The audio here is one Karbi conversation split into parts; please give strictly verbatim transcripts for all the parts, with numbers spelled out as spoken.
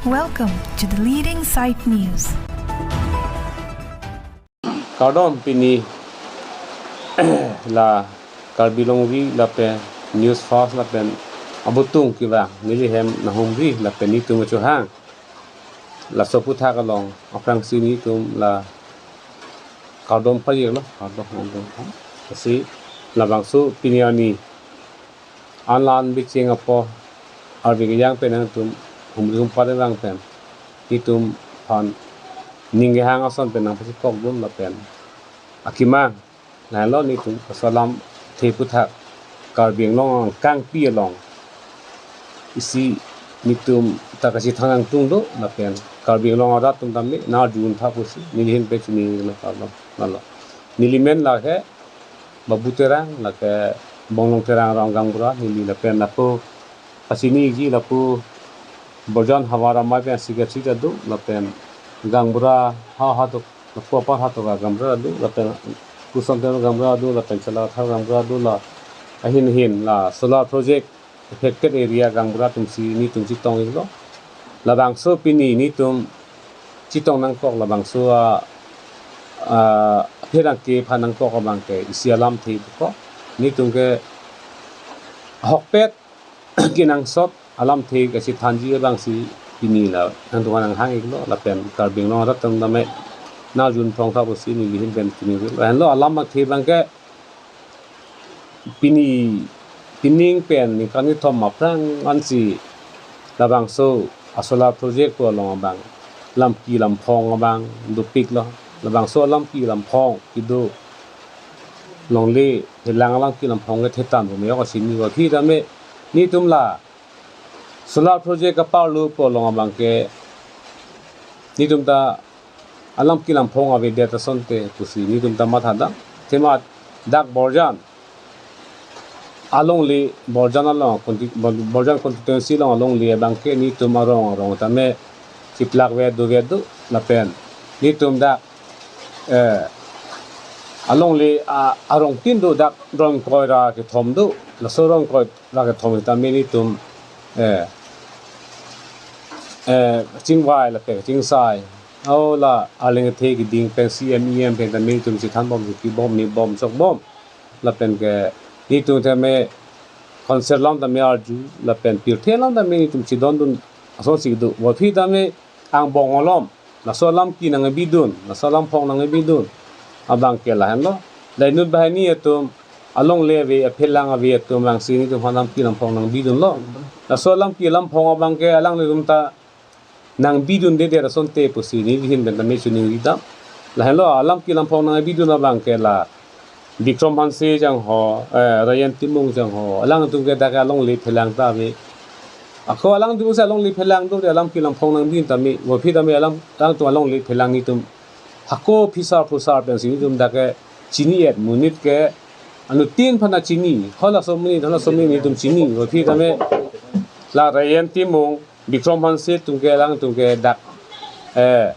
Welcome to the leading site news. Kardom, pini la Karbi Longri lapen News First lapen abutung kevang neli hem nanghumri lapen netum achohang. Laso aphuthak along aphrangsi netum la kardom pajirlo, kardom, kardom. Lasi labangso pini arni an la an bicheng apor arve kejang pen nangtum humri humpat vang pen netum aphan ning kehang ason pen nangpachekokdun lapen akemang lahenlo netum laso alamthe aphuthak Karbi Anglong angkangpi along isi netum ta kachethan nangtunglo lapen Karbi Anglong arat atum tame nangarjutha pusi neli ahin pen chinilo, kardom. Lalo neli men lake Babu Terang, lake Bonglong Terang arong gaonbura neli lapen lapu pachiniji lapu Borjan Havar Amei pen secretary ta do, lapen gaonbura ha ha do, lapu apar ha do gaonbura do, lapen Kuson Terang gaonbura do, lapen Chala Thar gaonbura do, la ahin ahin la solar project affected area gaonbura atumsi netum chetong iklo. Labangso pini netum chetong nangkok labangso a, a, apherangke aphan nangkok abangke isi alamthe kok. Netum ke ahokpet kenangsot alamthe kachethanji abangsi pini la nangtum aphan nanghang iklo lapen Karbi Anglong arat atum tame nangarjutha pusi neli ahin pen chinilo. Lahenlo alamthe abangke pini pining pen ningkan kethom aphrang ansi labangso a solar project pu along abang lamki lamphong abang dopiklo. Labangso lamki lamphong kedo longle phelang lamki lamphong ke thetan pu me yok asin ni aphi tame netum la solar project kaparlo pu along abangke netum ta alamki lamphong avedet asonte pusi netum ta mathadam. Athema dak Borjan alongle, Borjan along consti-, Bor-, Borjan constituency along alongle abangke netum arong arong tame chiplak ave, do ave do lapen netum dak, eh, alongle a, arongtin do, dak rongkoi ra kethom do, laso rongkoi ra kethom tame netum, eh, eh, chingvai lapen chingsai, o la arleng athe keding pen C M, E M pen tame netum chethan bom, kibom, ni bom chok bom lapen ke netum tame concert alam tame arju lapen pirthe alam tame netum chedondun asonsi do. Aphi tame angbong alom laso lamki nangkebidun, laso lamphong nangkebidun abangke lahenlo. La inut banghini atum alongle ave, aphelang ave atum vangsi netum aphan lamki lamphong nangbidunlo. Laso lamki lamphong abangke alanglitum ta nangbidundedet asonte pusi neli ahin pen tame chiningridam. Lahenlo alamki lamphong nangbidun abangke la Bikrom Hanse jangho, eh, Rayen Timung jangho, alangtum ke dak alongle phelang ta ave. Ako alangtum si alongle phelang do, alamki lamphong nangbidun tame, aphi tame alam, alangtum alongle phelang netum hako phisar phusar pensi netum dak ke chini-et, monit ke anuttin aphan ta chini, halaso monit, halaso monit netum chini, aphi tame la Rayen Timung, Bikrom Hanse atum ke, alangtum ke dak, eh,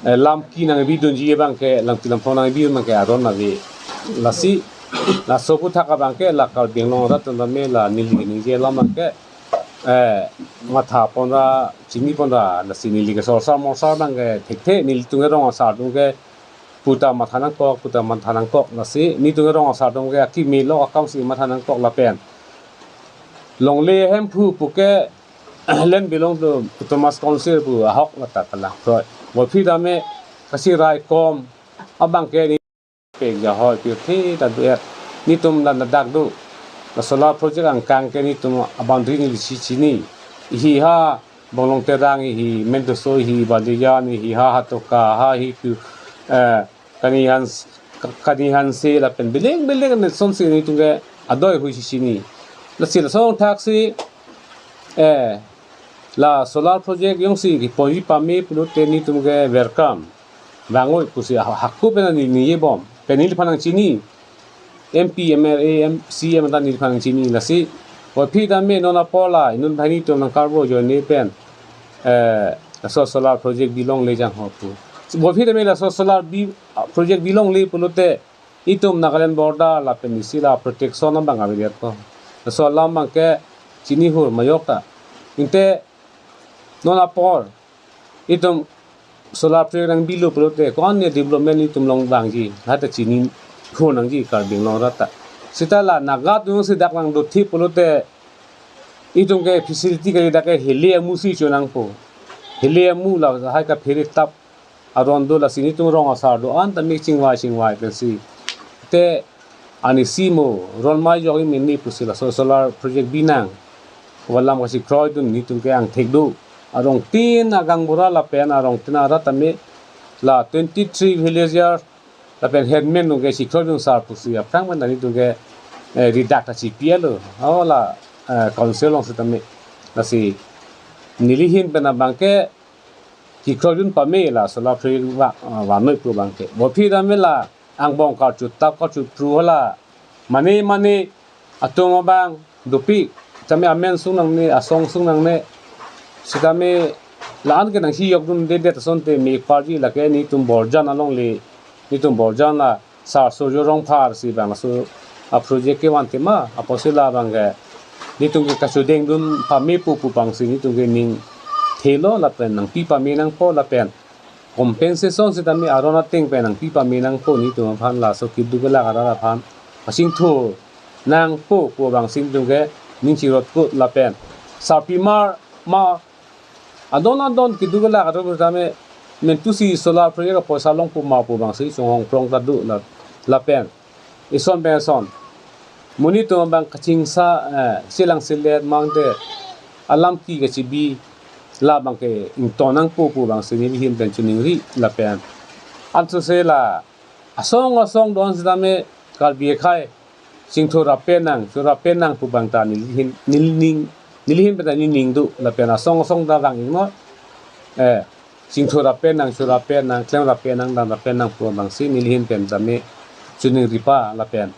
eh, lamki nangbidunji abangke, lamki lamphong nangbidun abangke aron ave. Lasi laso aphuthak abangke la Karbi Anglong arat atum tame la neli ningje alam abangke, eh, matha ponra, chini ponra, lasi neli ke sorsar morsar abangke thekthe, nelitum ke rong asar atum ke puta matha nangkok, puta matha nangkok, lasi netum ke rong asar atum ke akimi lo akamsi matha nangkok lapen longle Hemphu puke land belong to Autonomous Council pu ahok lata kalang kroi. Aphi tame kachiraikom abangke ne pek jahoi pirthe ta do-et. Netum la ladak do. La solar project angkang ke netum a-boundary neli si chini. Ihi ha Bonglong Terang, ihi Mentoso, ihi Balijan, ihi ha Hatoka, ha ihi pu, eh, Kani Hans-, Ka-, Kani Hanse lapen beleng beleng asonsi netum ke adoi hui si chini. Lasi lason thaksi, eh, la solar project jongsi keponji pame pulote netum ke welcome. Vangoi pusi ha-, hako pen neli ningje bom. Pen neliphan nangchini. M P, M L A, M-, C M ta neliphan nangchini, lasi aphi tame non apor la inut banghini atum nangkarbo ajoine pen, eh, laso solar project bilongle jangho pu. Aphi tame laso solar bi-, project bilongle pulote itum Nagaland border lapen isi la protection abang avedet ko. Laso alam abangke chini hur mayok ta. Inte Non apor itum solar project nangpilo pulote ko-an development itum along vangji, lahai ta chini phur nangji Karbi Anglong arat ta. Seta la Naga atum si dak nangdothip pulote itum ke facility kali, dak ke heli amu si chonangpo. Heli amu lahai kaphere tap aron do, lasi netum rong asar do-an tame chingvai chingvai pensi te ani si mo ron mai jok mini pusi laso solar project binang. Valam kasikroidun, netum ke angthek do. Arongtin agaonbura lapen arongtin arat tame la twenty-three villager lapen headman atum ke sikroidun sar pusi aphrang pen netum ke, eh, redak ta chipi-etlo. O la, eh, council along sitame. Lasi neli ahin pen abang ke kikroidun pame la solar project va, ah, vanoi pu abang ke. Bo aphi tame la angbong karchutap karchutphru hala mane mane atum abang dopik tame amen sung nangne, asong sung nangne. Sitame la-an ke nangsi jokdundedet asonte me parji, lake netum Borjan alongle, netum Borjan la Sar Surjo Rongphar si abang laso a project kevan tema, apotsi labang ke netum ke kachudengdun pame pu pu abangsi netum ke ning thelo lapen nangpi pame nangpo lapen compensation sitame aron ateng pen nangpi pame nangpo, netum aphan laso keduk kelak arat aphan kachingthur nangpo pu abangsi netum ke ning chirot kut lapen sarpimar ma adon adon keduk kelak atum tame mentusi solar project apoisa longpo ma pu abangsi chonghong prong ta do la, lapen ison pen ison monit atum abang kachingsa, eh, selang selet mangte alam ki kachibi labang ke ington nangpo pu abangsi neli ahin pen choningri lapen ansose la asong asong do-an sitame Karbi akhei chingthur ape nang, chur ape nang pu abang ta neli ahin, neli ning, neli ahin pen ta neli ning do lapen asong asong ta vang-iknon, eh, chingthur ape nang, chur ape nang, klem ape nang, dam ape nang pu abangsi neli ahin pen tame choningri pa lapen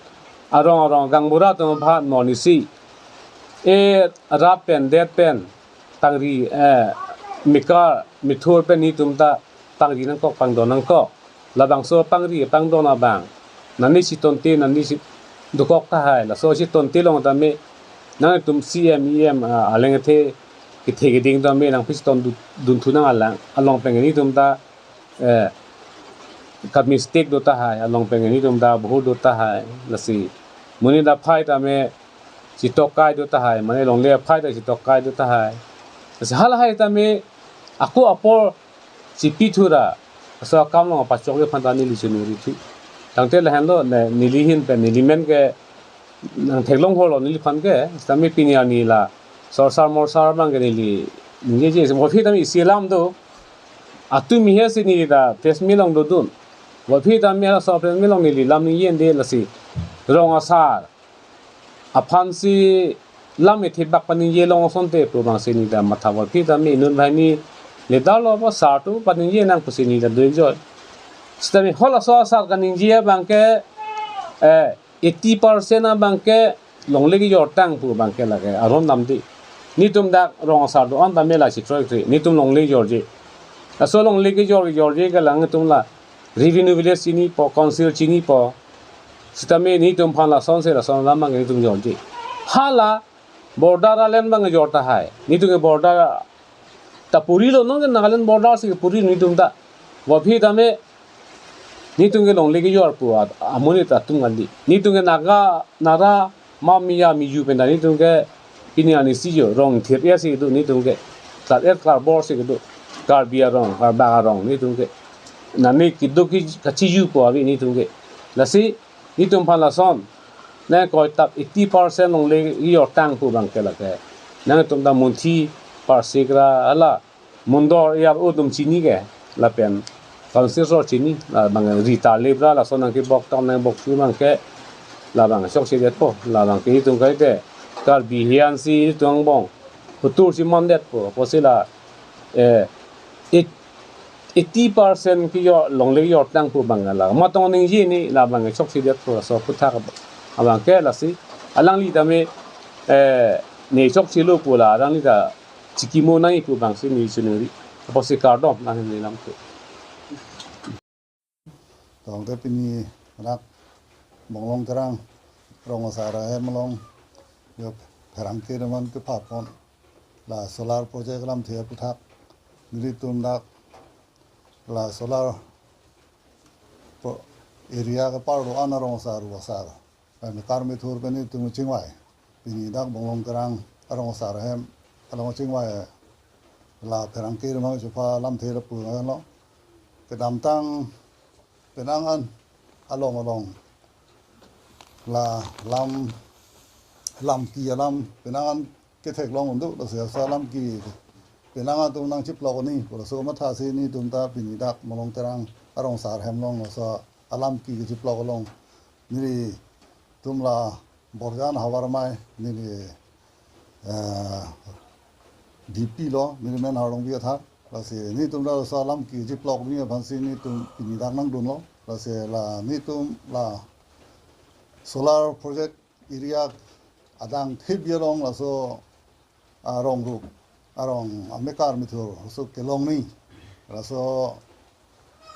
arong arong gaonbura atum aphan monisi, eh, rat pen det pen tangri, eh, mekar methur pen netum ta tangri nangkok, pangdon nangkok. Labangso pangri pangdon abang nani si tonte, nani si dokok tahai, laso si tonte along tame nangtum C M, E M, ah, aleng athe kethe keding tame nangpisi ton du-, dunthu nang alang, along pen netum ta, eh, ka mistake do tahai, along pen netum ta bahut do tahai, lasi monit aphai tame chitokai do tahai, mane longle aphai ta chitokai do tahai. Lasi halahai tame ako apor chipi thura, laso akam along pachokji aphan ta neli choningri thu. Tangte lahenlo, ne, neli ahin pen neli men ke nangtheklong holo neliphan ke, sitame pini arni la sorsar morsar abang ke neli ningjeje, bo aphi tame isi alam do, atum ihe si neli ta press meet along dodun. Bo aphi tame laso press meet along neli lam ningjeje lasi rong asar aphansi lam ethibak paningje long asonte pu abangsi neli ta matha, bo aphi tame inut banghini ledar lo, bo sar atum paningje nang pusi neli ta do-ik joi. Sitame halaso asar kaningje abang ke, eh, eighty percent abang ke longle kejor tang pu abang ke lake aron damde. Netum dak rong asar do-an tame la chikroikre, netum longle jorje. Laso longle kejor jorje ke lang netum la revenue village chinipo, council chinipo. Sitame netum aphan lasonse lason alam abang netum jorje. Hala border alen abang jor tahai. Netum ke border ta purilo, non ke Nagaland border si puri netum ta. Bo aphi tame netum ke longle kejor pu at-, amonit atum kali. Netum ke Naga, Nara, ma Miya, Miyu pen ta netum ke pini arni si jo rong thir ya si do netum ke. Klar er klar bor si do. Karbi arong, Karbak arong netum ke. Nani keduk ki kachiju pu ave netum ke. Lasi netum aphan lason nangkoi tap eighty percent longle kejor tang pu abang ke lake. Nangtum ta munthi, parsikra, hala Mondol area atum chini ke, lapen council so chini, labang rita lebra lason nangkebok tang nangbok chu abang ke, labang chokchedetpo, labang ke itum kaite Karbi hian si itum angbong hotur si mandetpo, apotsi la, eh, eight-, eighty percent kejor longle kejor tang pu abang la, matong ningje ni labang chokchedetpo, laso aphuthak abang ke lasi, alangli tame, eh, ne chokchelo pu la, alangli ta chikimo nangji pu abangsi neli choningri. Apotsi kardom nang neli lam ke. Tangte pini rak Bonglong Terang rong asar ahem along jo pherangke atum aphan kepapon la solar project alamthe aphuthak nelitum dak la solar pro-, area keparlo an arong asar, ru asar, pen karmethur pen nelitum chingvai. Pini dak Bonglong Terang arong asar ahem along chingvai, la pherangke mang chupha lamthe lapu lo. Kedamtang penang an along along la lam, lamki alam penang an ketheklong un-e, lasi laso alamki penang atum nangchiplok un-e pu laso mathasi nelitum ta pini dak Bonglong Terang arong asar ahem along laso alamki chiplok along nelitum la Borjan Havar Amei, neli, eh, D P lo, neli men Harlongbi athak. Lasi nelitum laso alamki chiplok un-e aphansi nelitum pini dak nangdunlo. Lasi la nelitum la solar project area adang thip along laso arong rup, arong amekar methur so kelong un-e. Laso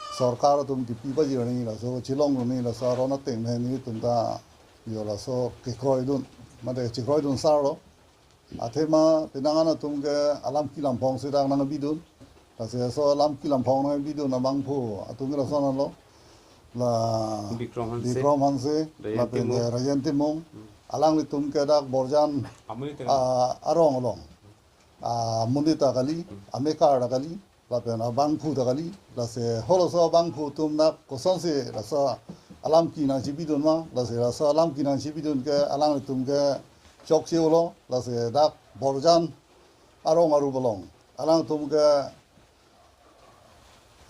sorkar atum kipi pajir un-e, laso chelong un-e, laso aron ateng pen nelitum ta yo laso kekroidun, mate chekroidun sarlo. Athema penang an atum ke alamki lamphong si dak nangbidun. Lasi laso alamki lamphong nangbidun abangphu atum ke lason lo. La Bikrom Hanse. Bikrom Hanse, Rajen lapen Timung. Rajen Timung. Hmm. Alanglitum ke dak Borjan, Amonit ta, ah, arong along, ah, amonit ta kali, hmm, amekar ta kali, lapen abangphu ta kali, lasi halaso abangphu atum dak kosonsi laso alamki nangchibidun ma, lasi laso alamki nangchibidun ke alanglitum ke chokche-olo, lasi dak Borjan arong arup along alangtum ke,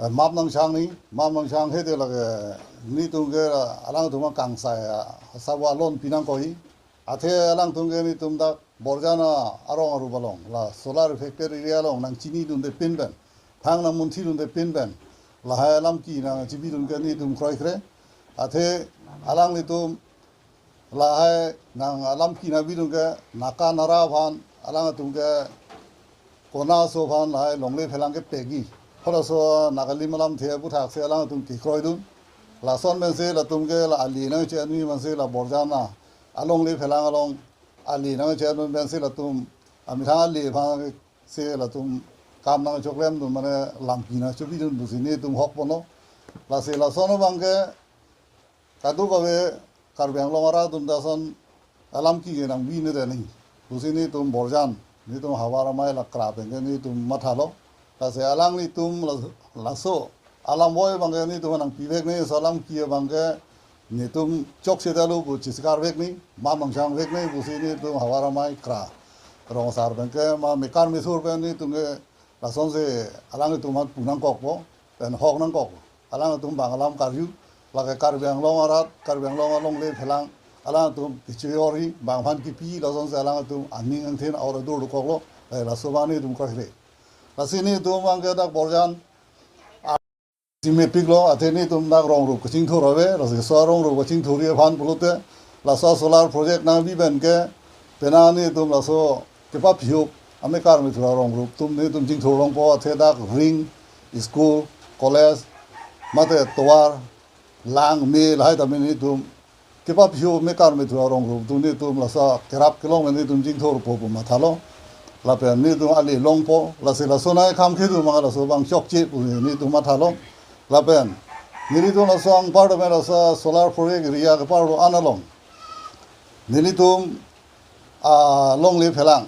eh, map nangchang un-e, map nangchang hede lake nelitum ke alangtum kangsai, ah, sabo alon pinangkok-i. Athe alangtum ke nelitum dak Borjan arong arup along, la solar affected area along nangchinidunde pin pen, thang nangmunthidunde pin pen, lahai alamki nangchibidun ke nelitum kroikre. Athe alanglitum lahai nang alamki nangbidun ke naka nara aphan, alangtum ke kona aso aphan lahai longle phelang kepegi. Halaso nakalim alamthe aputhak si alangtum kekroidun. Lason pensi latum ke la ali nangche-en un-e pensi la Borjan alongle phelang along ali nangche-en un-e pensi latum amethang ali aphan si latum kam nangchoklemdun mane lamki nangchibidun pusi nelitum hokponlo. Lasi lason abang ke kadokave Karbi Anglong arat atum ta lason alamki ke nangbi nangre un-e pusi nelitum Borjan, nelitum Havar Amei la kra pen ke nelitum mathalo. Lasi alanglitum la-, laso alam boi abang ke nelitum nangpivek un-e, laso alamki abang ke nelitum chokche detlo pu chisikarvek un-e, map nangchangvek un-e pusi nelitum Havar Amei kra rong asar pen ke ma mekar methur pen nelitum ke lasonsi alanglitum aphan pu nangkokpo, pen hok nangkok. Alangtum bang alam karju, lake Karbi Anglong arat, Karbi Anglong alongle phelang, alangtum kichoi-ori, bang aphan kipi, lasonsi alangtum aning angthin aur adur dokoklo, eh, laso abang nelitum kroikre. Lasi nelitum abang ke dak Borjan, ah, simepiklo, athe nelitum dak rong rup kachingthur ave, lasi laso rong rup kachingthurji aphan pulote, laso solar project nangbi pen ke, penang nelitum laso kepaphiyup amekar methur arong rup atum nelitum chingthur longpo, athe dak ring, school, college, mate tovar, lang, me, lahai tame nelitum kepaphiyup amekar methur arong rup atum nelitum laso kerap kelong nelitum chingthurpo pu mathalo. Lapen nelitum ali longpo, lasi laso nangkham khedun ma laso abang chokche pu nelitum mathalo. Lapen nelitum laso anpar tame laso solar project area keparlo an along nelitum alongle phelang,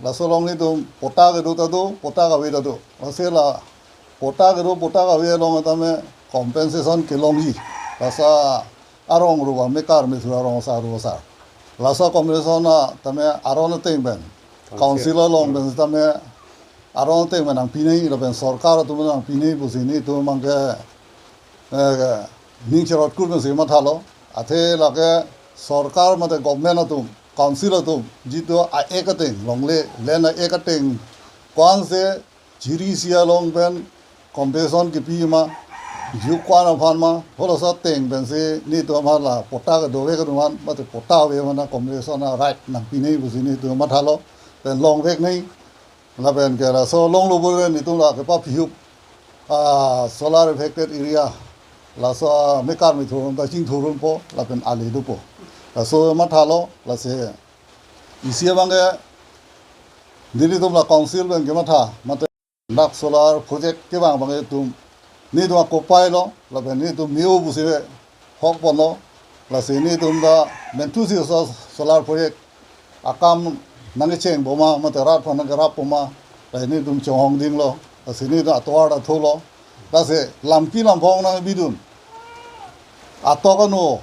laso along nelitum patta kedo ta do, patta kave ta do. Lasi la patta kedo, patta kave along tame compensation kelongji, laso arong rup amekar methur arong asar, ru asar. Laso compensation tame aron ateng pen, council, council along pen tame aron ateng pen nangpi un-e, lapen sorkar atum nangpi un-e pusi nelitum abang ke, eh, ning cherot kur pensi mathalo. Athe lake sorkar mate government atum, council atum, jitu a-act ateng, longle land a-act ateng, ko-ansi chiri isi along pen compensation kipi ma, juk ko-an aphan ma, halaso ateng pensi nelitum aphan la patta kedovek atum aphan, mate patta ave aphan compensation a-right nangpi un-e pusi nelitum mathalo, pen longvek un-e. Lapen ke laso longlo pule nelitum la kepaphiyup, ah, solar affected area, laso mekar methur atum ta chingthur unpo, lapen ali dopo. Laso mathalo, lasi isi abang ke nelitum la council pen kematha, mate Dak solar project kevang abang itum, netum akopai lo, lapen netum me-o pusi hok ponlo, lasi netum ta menthusi so-, solar project akam nangkecheng boma, mate rat aphan nangkerap boma, lasi netum chonghong dinglo, lasi netum atovar ta tholo, lasi lamki lamphong nangbidun, atok ano,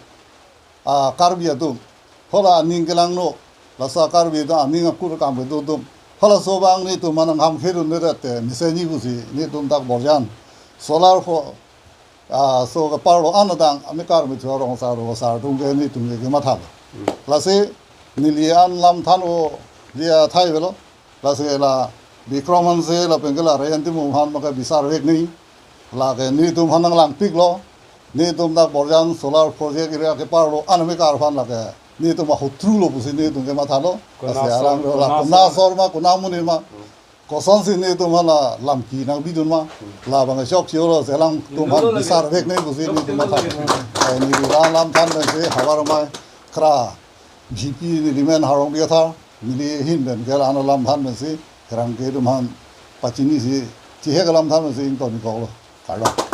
a, Karbi atum, hala aning kelangno, laso Karbi atum aning akur akam kedo atum, halaso abang netum aphan nanghamkhe dunde te, mesen ji pusi netum dak Borjan solar pho-, a, so keparlo an adang amekar me Rongso Rongso sar atum ke netum ke kemathalo. Lasi neli an lam than-o dia thai avelo. Lasi la Bikram Hanse lapen ke la Rehan Timung aphan maka bisar vek ni. Lake netum aphan nanglangpiklo. Netum dak Borjan solar project area keparlo an amekar aphan lake netum ahutru lo pusi netum kemathalo. Kona Lasi asor, alang kona la kona asor. Asor ma, kona amonit ma. Kosonsi netum aphan la lamki nangbidun ma. Labang chokche lo, si alangtum aphan Dolo lagi. Bisar vek ni pusi netum kemathalo. Eh, neli la lam than pensi havar amei kra V P neli men Harong Biathar, neli ahin pen ke la ano lam than pensi, kerang ke atum aphan pachinisi, chihek lam than pensi ington-ik koklo. Kardom.